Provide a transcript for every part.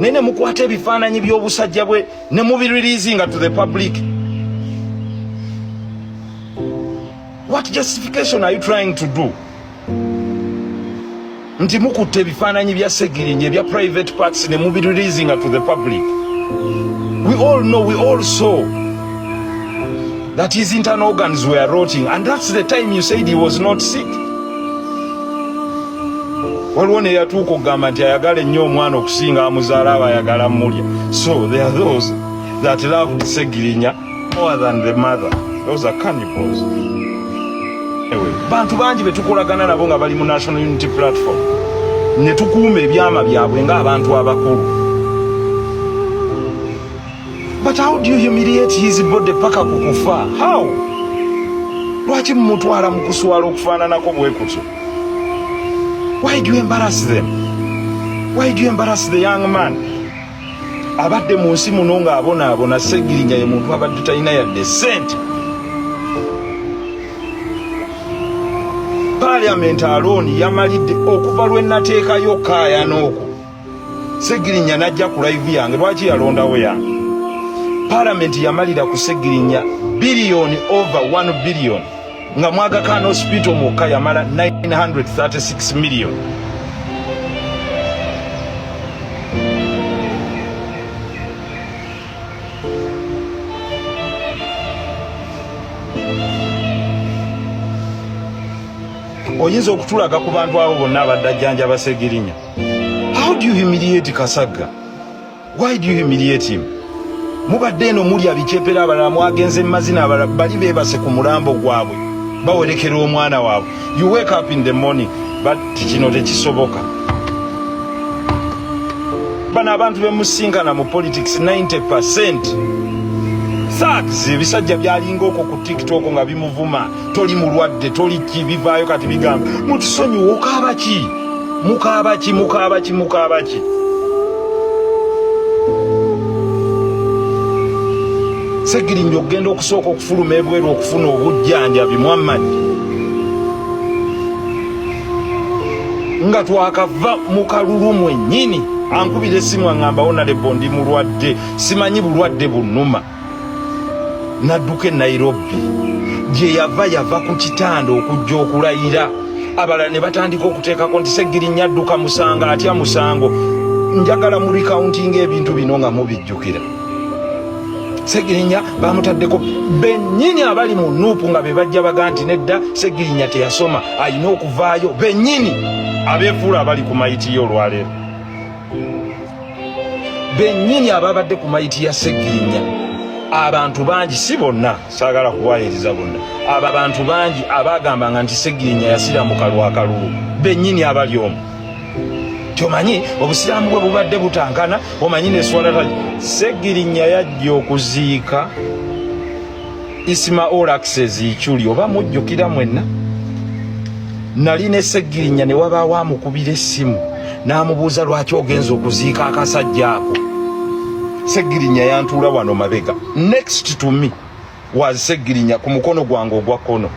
Naye ne mukwata ebifaananyi by'obusajja bwe ne mubireleasinga to the public. What justification are you trying to do? Nti mukutte ebifaananyi bya Segirinya ebya private parts ne mubireleasinga to the public. We all know, we all saw that his internal organs were rotting, and that's the time you said he was not sick. Waliwo neyatuuka okugamba nti ayagala ennyo omwana okusinga amuzaala, aba ayagala mulya. So there are those that loved Segirinya more than the mother. Those are cannibals. Anyway, bantu bangi betukolagana nabo nga bali mu National Unity Platform ne tukuuma ebyama byabwe ng'abantu abakulu. But how do you humiliate his body paka ku kufa? How? Lwaki mumutwala mu kuswala okufaananako bwe kutyo? Why do you embarrass them? Why do you embarrass the young man? Abadde mu nsi muno ng'abonaabona. Segirinya ye muntu abadde talina yadde sente. Parliament alone yamalidde okuva lwe nateekayo kaayana okwo. Segirinya najja ku live yange, lwaki yalondawo yange? Parliament yamalira ku Segirinya biliyoni, over 1 billion, nga mu Aga Khan Hospital mwokka yamala 936 million. Oyinza okutulaga ku bantu abo bonna abadde ajjanjaba Segirinya? How do you humiliate Kasagga? Why do you humiliate him? Mubadde eno mulya bikyepera, abalala mwagenze mumazina, abalala bali beebase ku mulambo gwabwe bawerekera omwana waabwe. You wake up in the morning, but kino tekisoboka. Bano abantu bemusinkana mu politics, 90% thugs. Ebisajja byalinga okwo ku TikTok nga bimuvuma, toli mulwadde, toli ki, bivaayo kati bigamba mutusonyiwe. Okaaba ki? Mukaaba ki? Mukaaba ki? Mukaaba ki? Segirinnya okugenda okusooka okufuluma ebweru okufuna obujjanjabi, Muhammad, nga twakava mu kalulu mwennyini, ankubira essimu aŋŋamba, "Honorable, ndi mulwadde, simanyi bulwadde bunnuma." Nadduka e Nairobi gye yava, yava ku kitanda okujja okulayira. Abalala ne batandika okuteekako nti Segirinya adduka musango, atya musango. Njagala mu recounting ebintu bino nga mubijjukira. Segirinya bamutaddeko bennyini abali mu NUP nga be bajja baga nti nedda, Segirinya teyasoma, alina okuvaayo. Bennyini abeefuula abali ku mayiti ye olwaleero, bennyini ababadde ku mayiti ya Segirinya, abantu bangi, si bonna, saagala kuwayiriza bonna, abo abantu bangi abagambanga nti Segirinya yasiramuka lwakalulu, bennyini abali omwo tyomanyi obusiraamu bwe bubadde butankana, omanyi neswala. Segirinya yajja okuziika Isma Olaxes Ichuli, oba mujjukira mwenna. Nali ne Segirinya ne wabaawo amukubira essimu n'amubuuza, "Lwaki ogenza okuziika akasajja ako?" Segirinya yantuula wano mabega. Next to me was Segirinya ku mukono gwange ogwa kkono.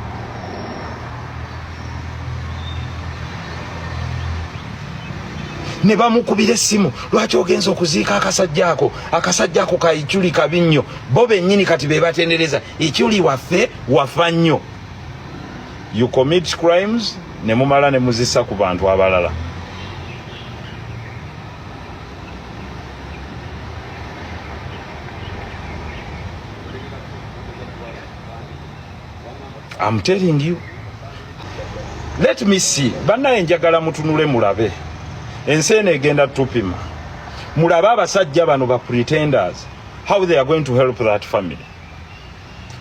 Ne bamukubira essimu, "Lwaki ogenza okuziika akasajja ako? Akasajja ako ka Ichuli kabi nnyo." Bo bennyini kati be batendereza Ichuli waffe, wafa nnyo. You commit crimes ne mumala ne muzisa ku bantu abalala. I'm telling you. Let me see. Bannaye, njagala mutunule mulabe. Ensi eno egenda tupima. Mulabe abasajja bano ba pretenders, how they are going to help that family.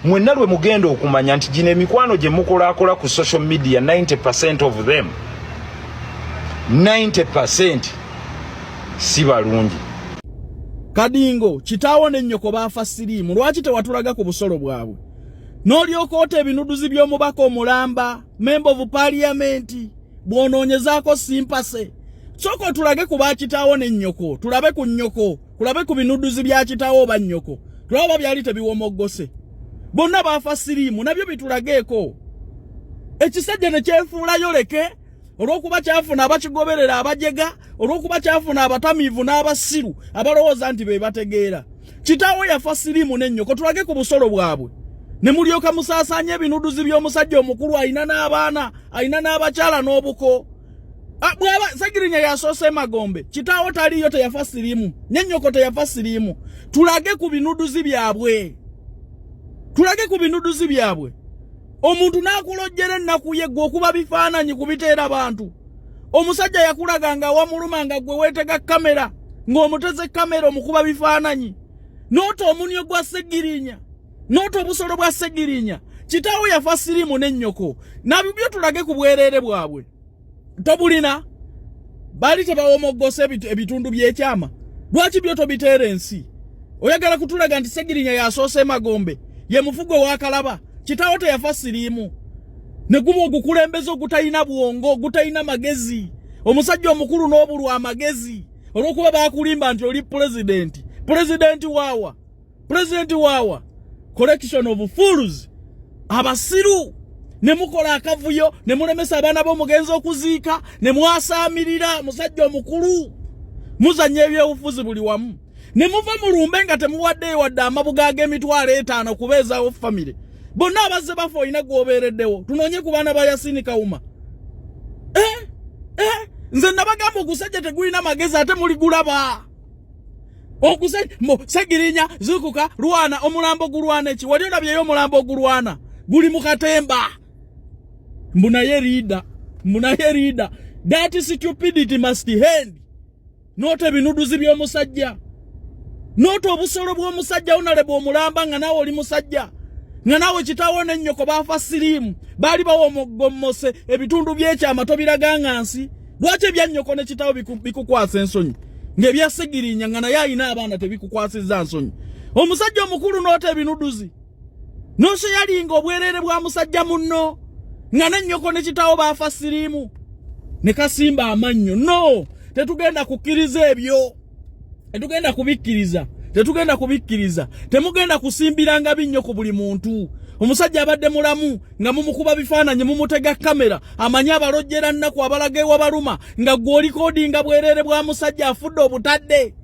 Mwenna lwe mugenda okumanya nti gino emikwano gye mukolaakola ku social media, 90% of them, 90% si balungi. Kadingo, kitaawo ne nnyoko baafa siriimu, lwaki tewatulaga ku busolo bwabwe n'olyoka ota ebinuduzi by'omubaka omulamba, member of parliament, bw'onoonyezaako sympathy? Sooka otulage ku bakitaawo ne nnyoko, tulabe ku nnyoko, kulabe ku binuduzi bya kitaawo oba nnyoko, tulabe oba byali tebiwomoggose. Bonna baafa siriimu, nabyo bitulageeko. Ekisajja ne kyefuulayo leke. Olw'okuba kyafuna abakigoberera abajega, olw'okuba kyafuna abatamiivu n'abasiru abalowooza nti be bategeera. Kitaawo yafa siriimu n'ennyoko, tulage ku busolo bwabwe ne mulyoka musaasaanya ebinuduzi by'omusajja omukulu alina n'abaana, alina n'abakyala n'obuko. Ah, bwaba Segirinya yasoose emagombe, kitaawo taliiyo, teyafa siriimu, n'ennyoko teyafa siriimu. Tulage ku binuduzi byabwe, tulage ku binuduzi byabwe. Omuntu n'akulojjera ennaku ye, gwe okuba bifaananyi kubiteera bantu. Omusajja yakulaga nga wamuluma, nga gwe weetega kamera, ng'omuteze kamera omukuba bifaananyi, n'ota omunyo gwa Segirinya, n'ota obusolo bwa Segirinya. Kitaawo yafa siriimu n'ennyoko, nabibyo tulage ku bwereere bwabwe. Tobulina, baali tebawomoggosa ebitundu by'ekyama. Lwaki byo tobiteera ensi? Oyagala kutulaga nti Segirinya yasoose emagombe, ye mufugo wakalaba. Kitaawo teyafa siriimu, ne guba ogukulembeza ogutalina bwongo, ogutalina magezi. Omusajja omukulu n'obulwa amagezi olw'okuba baakulimba nti oli pulezidenti. Pulezidenti waawa? Pulezidenti waawa? Collection of fools, abasiru. Ne mukola akavuyo ne mulemesa abaana b'omugenzi okuziika, ne mwasaamirira musajja omukulu. Muzannya ebyobufuzi buli wamu, ne muva mulumbe nga temuwaddeyo wadde amabuga ag'emitwalo 50 kubeezaawo famire. Bonna abazze bafa olina gw'obeereddewo. Tunoonye ku baana ba Yasini Kawuma. Eh, eh, nze nabagamba ogusajja tegulina magezi, ate muligulaba. Segirinya, zukuka, lwana. Omulambo gulwana eki? Wali olabyeyo omulambo ogulwana? Guli mu katemba. Mbu naye leader, mbu naye leader. That stupidity must end. Noota ebinuduzi by'omusajja, noota obusolo bw'omusajja onaleba omulamba, nga naawe oli musajja, nga naawe kitaawo n'ennyoko baafa siriimu, baali bawomogommose ebitundu by'ekyama. Tobiraga nga nsi. Lwaki ebyannyoko ne kitaawo bikukwasa ensonyi, ng'ebya Segirinya, nga naye alina abaana, tebikukwasizza nsonyi? Omusajja omukulu n'ota ebinuduzi, n'osheyalinga obwereere bwa musajja munno, nga n'ennyoko ne kitaawo baafa siriimu, ne kasimba amannyo. No, tetugenda kukkiriza ebyo, tetugenda kubikkiriza, tetugenda kubikkiriza. Temugenda kusimbiranga binnyo ku buli muntu. Omusajja abadde mulamu nga mumukuba bifaananyi, mumutega kamera, amanyi abalojjera nnaku, abalaga ewabaluma, nga gwe olikodinga bwereere bwa musajja afudde obutadde.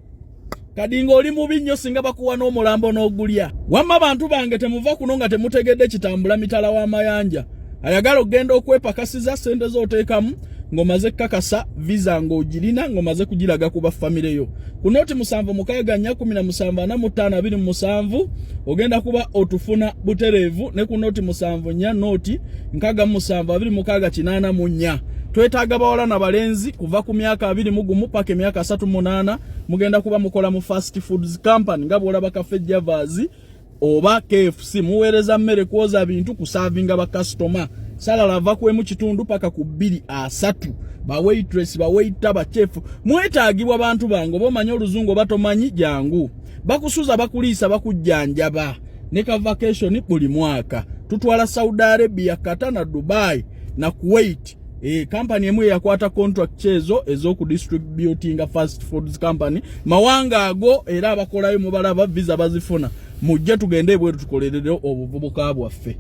Kadi ng'oli mubi nnyo singa bakuwa n'omulambo n'ogulya. Wamma bantu bange, temuva kuno nga temutegedde kitambula mitala w'amayanja. Ayagala okugenda okwepakasiza, ssente z'oteekamu ng'omaze kukakasa visa ng'ogirina, ng'omaze kugiraga ku bafamire yo, ku noti 764 17 45 27 ogenda kuba otufuna butereevu, ne ku noti 74 noti 67 26 84. Twetaaga bawala na balenzi kuva ku myaka 21 paka emyaka 38. Mugenda kuba mukola mu fast foods company, nga bw'olaba Cafe Javas oba KFC. Muweereza mmere, kwoza bintu, kusavinga bakasitoma. Salary ava ku 1.5 paka ku 2.30. Ba waitress, ba waiter, ba chef mwetaagibwa. Bantu bange, oba omanyi oluzungu oba tomanyi, jangu. Bakusuza, bakuliisa, bakujjanjaba, ne ka vacation buli mwaka. Tutwala Saudi Arabia, Qatar na Dubai na Kuwait. Kampani emu eyakwata contract ezo ez'okudistributinga fast foods company mawanga ago, era abakolayo mubalaba, visa bazifuna. Mujje tugende ebweru, tukolerere obuvubuka bwaffe.